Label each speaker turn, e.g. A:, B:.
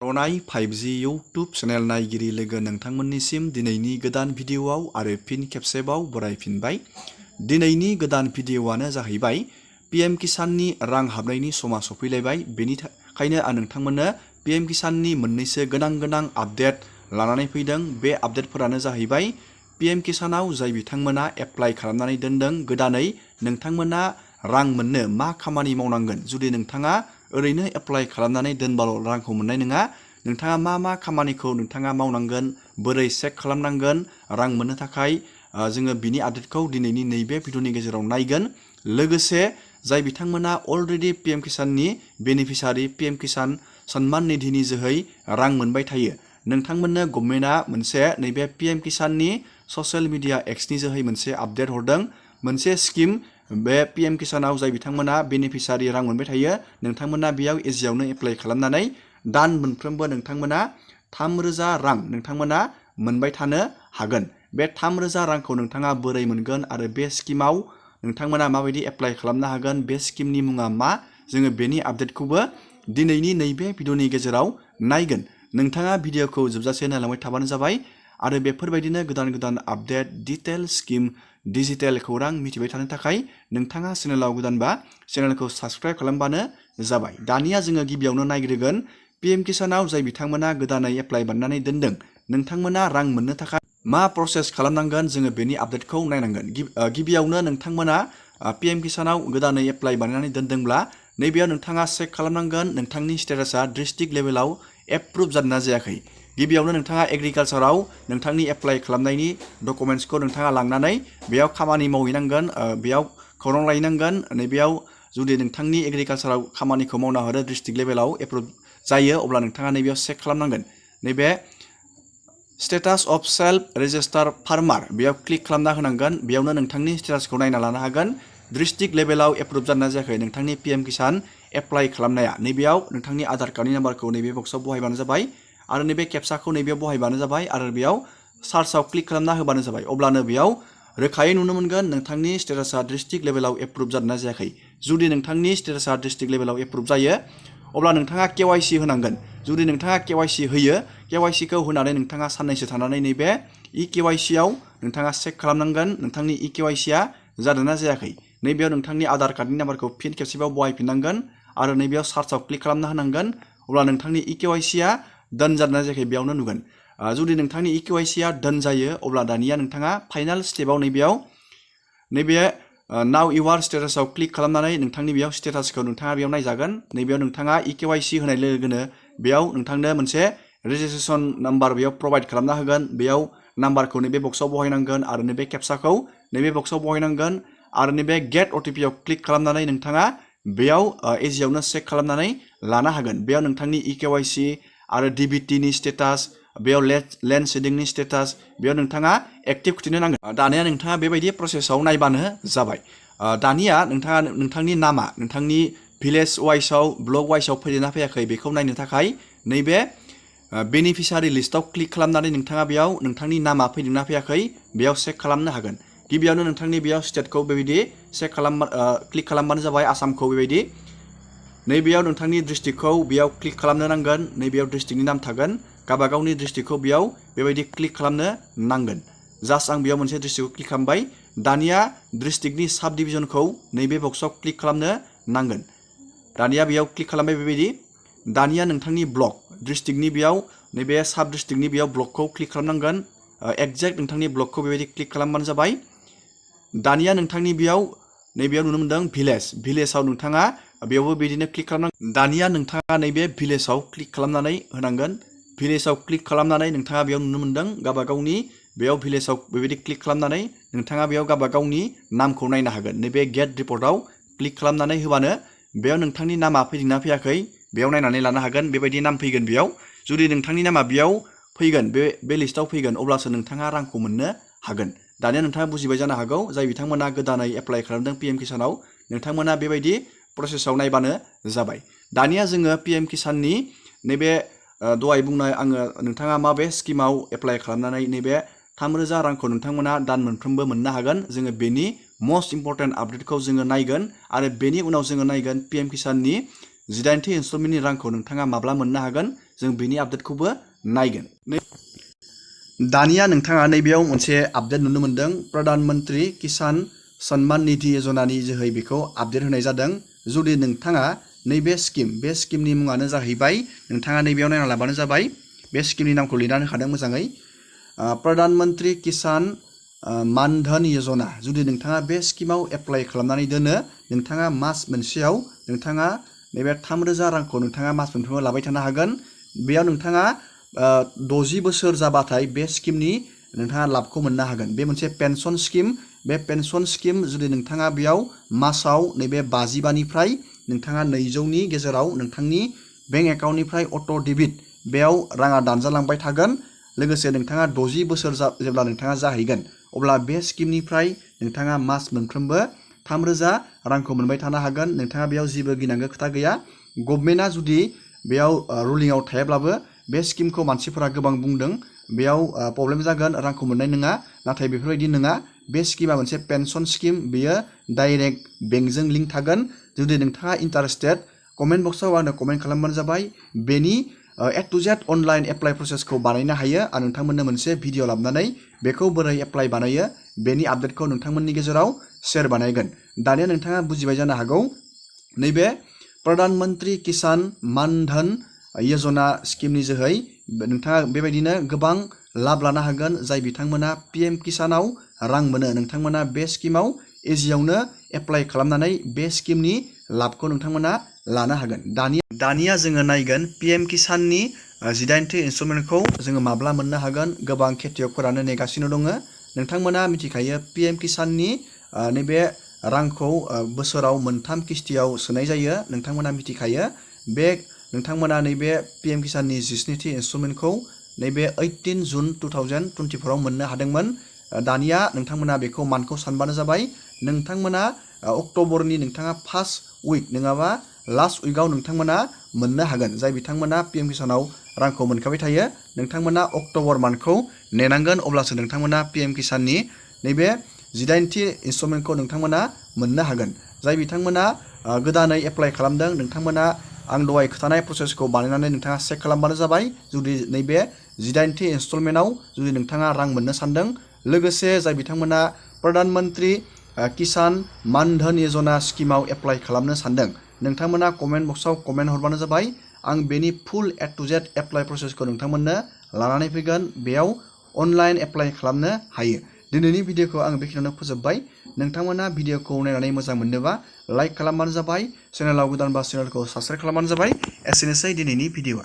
A: रनाय 5G YouTube channel नायगिरि लोगो नोंथांमोननिसिम दिनैनि गोदान भिडिअआव आरो फिन खेबसेबाव बरायफिनबाय। दिनैनि गोदान भिडिअआनो जाहैबाय PM किसाननि रां हाबनायनि समा सफैलायबाय। बेनि थाखायनो आं नोंथांमोननो PM किसाननि मोननैसो गोनां आपडेट लानानै फैदों। बे आपडेटफोरानो जाहैबाय PM किसानाव जाय बिथांमोना एप्लाइ खालामनानै दोनदों गोदानै नोंथांमोना रां मोननो मा खामानि मावनांगोन। जुदि नोंथाङा ओरैनो एप्लाइ खालामनानै दोनबाल' रांखौ मोननाय नङा, नोंथाङा मा खामानिखौ नोंथाङा मावनांगोन, बोरै चेक खालामनांगोन रां मोननो थाखाय जोङो बिनि आपडेटखौ दिनैनि नैबे भिडिअनि गेजेराव नायगोन। लोगोसे जाय बिथांमोना अलरेडि PM किसाननि बेनिफिसारि PM किसान सन्मान निधिनि जोहै रां मोनबाय थायो, नोंथांमोननो गभर्नमेन्टआ मोनसे नैबे PM किसाननि ससियेल मिडिया एक्सनि जोहै मोनसे आपडेट हरदों। मोनसे स्किम बे PM किसानाव जाय बिथांमोना बेनिफिसारि रां मोनबाय थायो, नोंथांमोना बेयाव इजियावनो एप्लाइ खालामनानै दान मोनफ्रोमबो नोंथांमोना 3000 रां नोंथांमोना मोनबाय थानो हागोन। बे 3000 रांखौ नोंथाङा बोरै मोनगोन आरो बे स्किमाव नोंथांमोना माबायदि एप्लाइ खालामनो हागोन, बे स्किमनि मुङा मा, जोङो बेनि आपडेटखौबो दिनैनि नैबे भिडिअनि गेजेराव नायगोन। नोंथाङा भिडिअखौ जोबजासे नायलांबाय थाबानो जाबाय आरो बेफोरबायदिनो गोदान आपडेट, डिटेल स्किम, डिजिटेल खौरां मिथिबाय थानो थाखाय नोंथाङा चेनेलाव गोदानबा चेनेलखौ साबस्क्राइब खालामबानो जाबाय। दानिया जोङो गिबियावनो नायग्रोगोन PM किसानाव जाय बिथांमोना गोदानै एप्लाइ बानायनानै दोनदों, नोंथांमोना रां मोननो थाखाय मा प्रसेस खालामनांगोन, जोङो बेनि आपडेटखौ नायनांगोन। गिबियावनो नोंथांमोना PM किसानाव गोदानै एप्लाइ बानायनानै दोनदोंब्ला नैबेयाव नोंथाङा चेक खालामनांगोन नोंथांनि स्टेटासा डिस्ट्रिक्ट लेभेलाव एप्रुभ जादोंना जायाखै। गिबियावनो नोंथाङा एग्रिकालसाराव नोंथांनि एप्लाइ खालामनायनि डकुमेन्ट्सखौ नोंथाङा लांनानै बेयाव खामानि मावहैनांगोन, बेयाव खौरां लायनांगोन। नैबेयाव जुदि नोंथांनि एग्रिकालसाराव खामानिखौ मावना हरो डिस्ट्रिक्ट लेभेलाव एप्रुभ जायो, अब्ला नोंथाङा नैबेयाव चेक खालामनांगोन। नैबे status of self register farmer बेयाव क्लिक खालामना होनांगोन। बेयावनो नोंथांनि स्टेटासखौ नायना लानो हागोन डिस्ट्रिक्ट लेभेलाव एप्रुभ जादोंना जायाखै नोंथांनि PM किसान एप्लाइ खालामनाया। नैबेयाव नोंथांनि आधार कार्डनि नाम्बारखौ नैबे बक्सआव बहायबानो जाबाय आरो नैबे केपसाखौ नैबेयाव बहायबानो जाबाय आरो बेयाव सार्चआव क्लिक खालामना होबानो जाबाय। अब्लानो बेयाव रोखायै नुनो मोनगोन नोंथांनि स्टेटासा डिस्ट्रिक्ट लेभेलाव एप्रुभ जादोंना जायाखै। जुदि नोंथांनि स्टेटासा डिस्ट्रिक्ट लेभेलाव एप्रुभ जायो, अब्ला नोंथाङा KYC होनांगोन। जुदि नोंथाङा KYC होयो, KYCखौ होनानै नोंथाङा साननैसो थानानै नैबे KYCआव नोंथाङा चेक खालामनांगोन नोंथांनि KYCआ जादोंना जायाखै। नैबेयाव नोंथांनि आधार कार्डनि नाम्बारखौ फिन खेबसेबाव बहायफिननांगोन आरो नैबेयाव सार्चआव क्लिक खालामना होनांगोन। अब्ला नोंथांनि KYCआ डन जादोंना जायाखै बेयावनो नुगोन। जुदि नोंथांनि KYCआ डन जायो, अब्ला दानिया नोंथाङा फाइनाल स्टेपआव नैबे नाउ इउआर स्टेटासआव क्लिक खालामनानै नोंथांनि बेयाव स्टेटासखौ नोंथाङा बेयाव नायजागोन। नैबेयाव नोंथाङा KYC होनाय लोगोनो बेयाव नोंथांनो मोनसे रेजिस्ट्रेसन नाम्बार बेयाव प्रभाइड खालामना होगोन। बेयाव नाम्बारखौ नैबे बक्सआव बहायनांगोन आरो नैबे केपसाखौ नैबे बक्सआव बहायनांगोन आरो नैबे गेट OTP आव क्लिक खालामनानै नोंथाङा बेयाव इजियावनो चेक खालामनानै लानो हागोन। बेयाव नोंथांनि KYC आरो DBTनि स्टेटास, बेयाव लेन्ड सेडिंनि स्टेटास, बेयाव नोंथाङा एक्टिभ खिथिनो नांगोन। दानिया नोंथाङा बेबायदि प्रसेसआव नायबानो जाबाय। दानिया नोंथाङा नोंथांनि नामा नोंथांनि भिलेज वाइसआव, ब्लक वाइसआव फैदोंना फैयाखै बेखौ नायनो थाखाय नैबे बेनिफिसारि लिस्टआव क्लिक खालामनानै नोंथाङा बेयाव नोंथांनि नामा फैदोंना फैयाखै बेयाव चेक खालामनो हागोन। गिबियावनो नोंथांनि बेयाव स्टेटखौ बेबायदि क्लिक खालामबानो जाबाय, आसामखौ बेबायदि। नैबेयाव नोंथांनि डिस्ट्रिक्टखौ बेयाव क्लिक खालामनो नांगोन। नैबेयाव डिस्ट्रिक्टनि नाम थागोन, गावबागावनि डिस्ट्रिक्टखौ बेयाव बेबायदि क्लिक खालामनो नांगोन। जास्ट आं बेयाव मोनसे डिस्ट्रिक्टखौ क्लिक खालामबाय। दानिया डिस्ट्रिक्टनि साब डिभिजनखौ नैबे बक्सआव क्लिक खालामनो नांगोन। दानिया बेयाव क्लिक खालामबाय बेबायदि। दानिया नोंथांनि ब्लक डिस्ट्रिक्टनि बेयाव नैबे साब डिस्ट्रिक्टनि बेयाव ब्लकखौ क्लिक खालामनांगोन। एक्जेक्ट नोंथांनि ब्लकखौ बेबायदि क्लिक खालामबानो जाबाय। दानिया नोंथांनि बेयाव नैबेयाव नुनो मोनदों भिलेजाव नोंथाङा बेयावबो बिदिनो क्लिक खालामनांगोन। दानिया नोंथाङा नैबे भिलेजाव क्लिक खालामनानै होनांगोन। भिलेजाव क्लिक खालामनानै नोंथाङा बेयाव नुनो मोनदों गावबागावनि बेयाव भिलेजाव बेबायदि क्लिक खालामनानै नोंथाङा बेयाव गावबागावनि नामखौ नायनो हागोन। नैबे गेट रिपर्टआव क्लिक खालामनानै होबानो बेयाव नोंथांनि नामा फैदोंना फैयाखै बेयाव नायनानै लानो हागोन। बेबायदि नाम फैगोन बेयाव। जुदि नोंथांनि नामा बेयाव फैगोन, बे लिस्टआव फैगोन, अब्लासो नोंथाङा रांखौ मोननो हागोन। दानिया नोंथाङा बुजिबाय जानो हागौ, जाय बिथांमोना गोदानै एप्लाइ खालामदों PM किसानाव, नोंथांमोना बेबायदि प्रसेसआव नायबानो जाबाय। दानिया जोङो PM किसाननि नैबे दहाय बुंनाय आङो नोंथाङा माबे स्किमाव एप्लाइ खालामनानै नैबे 3000 रांखौ नोंथांमोना दान मोनफ्रोमबो मोननो हागोन, जोङो बेनि मस्ट इम्परटेन्ट आपडेटखौ जोङो नायगोन आरो बेनि उनाव जोङो नायगोन PM किसाननि 18थि इनस्टलमेन्टनि रांखौ नोंथाङा माब्ला मोननो हागोन, जों बेनि आपडेटखौबो नायगोन। दानिया नोंथाङा नैबेयाव मोनसे आपडेट नुनो मोनदों प्रधान मन्त्रि किसान सन्मान निधि योजनानि जोहै बेखौ आपडेट होनाय जादों। जुदि नोंथाङा नैबे स्किम बे स्किमनि मुङानो जाहैबाय नोंथाङा नैबेयाव नायना लाबानो जाबाय। बे स्किमनि नामखौ लिरनानै होखादों मोजाङै प्रधान मन्त्रि किसान मान धन योजना। जुदि नोंथाङा बे स्किमाव एप्लाइ खालामनानै दोनो नोंथाङा मास मोनसेयाव नोंथाङा नैबे 3,000 रांखौ नोंथाङा मास मोनफ्रोमबो लाबाय थानो हागोन। बेयाव नोंथाङा 60 बोसोर जाबाथाय बे स्किमनि नोंथाङा लाबखौ मोननो हागोन। बे मोनसे पेन्सन स्किम। बे पेन्सन स्किम जुदि नोंथाङा बेयाव मासाव नैबे 55निफ्राय नोंथाङा 200नि गेजेराव नोंथांनि बेंक एकाउन्टनिफ्राय अट' डेबिट बेयाव राङा दानजालांबाय थागोन। लोगोसे नोंथाङा 60 बोसोर जेब्ला नोंथाङा जाहैगोन अब्ला बे स्किमनिफ्राय नोंथाङा मास मोनफ्रोमबो 3,000 रांखौ मोनबाय थानो हागोन। नोंथाङा बेयाव जेबो गिनांगौ खोथा गैया। गभर्नमेन्टआ जुदि बेयाव रुलिंआव थायाब्लाबो बे स्किमखौ मानसिफोरा गोबां बुंदों बेयाव प्रब्लेम जागोन रांखौ मोननाय नङा। नाथाय बेफोरबायदि नङा। बे स्किमा मोनसे पेन्सन स्किम। बेयो डाइरेक्ट बेंकजों लिंक थागोन। जुदि नोंथाङा इन्टारेस्टेड कमेन्ट बक्सआव आंनो कमेन्ट खालामबानो जाबाय। बेनि A to Z online apply प्रसेसखौ बानायनो हायो। आं नोंथांमोननो मोनसे भिडिअ लाबोनानै बेखौ बोरै एप्लाइ बानायो बेनि आपडेटखौ नोंथांमोननि गेजेराव शेयार बानायगोन। दानिया नोंथाङा बुजिबाय जानो हागौ नैबे प्रधान मन्त्रि किसान मान धन योजना स्किमनि जोहै नोंथाङा बेबायदिनो गोबां लाब लानो हागोन। जाय बिथांमोना PM किसानाव रां मोनो नोंथांमोना बे स्किमाव इजियावनो एप्लाइ खालामनानै बे स्किमनि लाबखौ नोंथांमोना लानो हागोन। दानिया जोङो नायगोन PM किसाननि 18थि इनस्टलमेन्टखौ जोङो माब्ला मोननो हागोन। गोबां खेथियकफोरानो नेगासिनो दङ। नोंथांमोना मिथिखायो PM किसाननि नैबे रांखौ बोसोराव 3 किस्तियाव सोनाय जायो। नोंथांमोना मिथिखायो बे नोंथांमोना नैबे PM किसाननि 17थि इनस्टलमेन्टखौ नैबे 18 जुन 2024 आव मोननो हादोंमोन। दानिया नोंथांमोना बेखौ मान्थखौ सानबानो जाबाय। नोंथांमोना अक्ट'बरनि नोंथाङा फार्स्ट उइक नङाबा लास्ट उइकआव नोंथांमोना मोननो हागोन। जाय बिथांमोना PM किसानाव रांखौ मोनखाबाय थायो नोंथांमोना अक्ट'बर मान्थखौ नेनांगोन। अब्लासो नोंथांमोना PM किसाननि नैबे 18थि इनस्टलमेन्टखौ नोंथांमोना मोननो हागोन। जाय बिथांमोना गोदानै एप्लाइ खालामदों नोंथांमोना आं दहाय खोथानाय प्रसेसखौ बानायनानै नोंथाङा चेक खालामबानो जाबाय। जुदि नैबे 18थि इनस्टलमेन्टआव जुदि नोंथाङा रां मोननो सानदों। लोगोसे जाय बिथांमोना प्रधान मन्त्रि किसान मान धन योजना स्किमाव एप्लाइ खालामनो सानदों नोंथांमोना कमेन्ट बक्सआव कमेन्ट हरबानो जाबाय। आं बेनि फुल A to Z एप्लाइ प्रसेसखौ नोंथांमोननो लानानै फैगोन। बेयाव अनलाइन एप्लाइ खालामनो हायो। दिनैनि भिडिअखौ आं बेखिनियावनो फोजोबबाय। नोंथांमोना भिडिअखौ नायनानै मोजां मोनदोंबा लाइक खालामबानो जाबाय। चेनेलाव गोदानबा चेनेलखौ साबस्क्राइब खालामबानो जाबाय। एसेनोसै दिनैनि भिडिअआ।